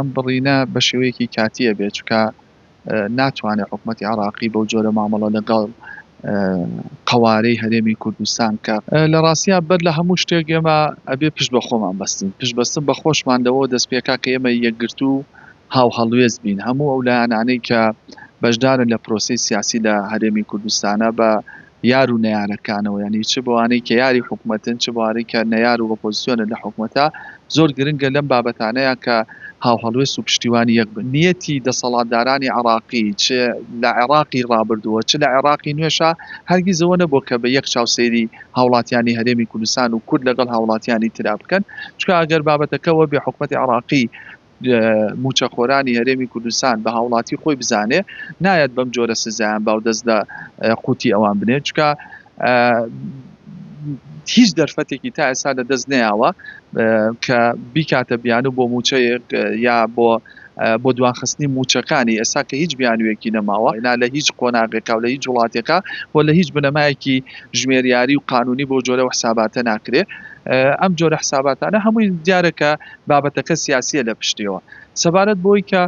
ئەم بڕینە بە شێوەیەکی کاتییە بێت، چونکە ناتوانێت حکومەتی عێراقی بەو جۆرە مامەڵە لەگەڵ قەوارەی هەرێمی کوردستان کە. لە ڕاستیا بەر لە هەموو شتێک ئێمە ئەبێ پشت بە خۆمان بەستین، پشت بەستن بە خۆشمان لەوەوە دەست پێکا کە ئێمە یەکگرتوو و هاوهەڵوێست بین، هەموو ئەو لایەنانەی کە بەشدارن لە پرۆسەی سیاسی لە هەرێمی کوردستانا بە یار و نەیارەکانەوە یانی چ بەوانەی کە یاری حکومەتن چ بەوانەی کە نەیار و ئۆپۆزسیۆنن لە حکومەتا زۆر گرنگە لەم بابەتانەیا کە هاوهەڵوێست و پشتیوانی یەک بن. نیەتی دەسەڵاتدارانی عێڕاقی چ لە عێڕاقی ڕابردوو چ لە عێڕاقی نوێشا هەرگیز ئەوە نەبووە کە بە یەک چاو سەیری هاوڵاتیانی هەرێمی کوردستان و کورد لەگەڵ هاوڵاتیانی ترا بکەن چونکە ئەگەر بابەتەکە وەبێ حکومەتی عێڕاقی مووچەخۆرانی هەرێمی کوردستان بە هاوڵاتی خۆی بزانێ نایەت بەم جۆرە سزایان با و دەست لە قوتی ئەوان بنێ چکە هیچ دەرفەتێکی تا ئێستا لە دەست نەیاوە کە بیکاتە بیانوو بۆ مووچەیەک یا بۆ بۆ دواخستنی مووچەکانی ئێستا کە هیچ بیانوویەکی نەماوە نا لە هیچ قۆناغێکا و لە هیچ وڵاتێکا و لە هیچ بنەمایەکی ژمێریاری و قانونی بۆ جۆرە و حساباتە ناکرێ ئەم جۆرە حساباتانە هەمووی دیارە کە بابەتەکە سیاسیە لە پشتیەوە سەبارەت بۆی کە.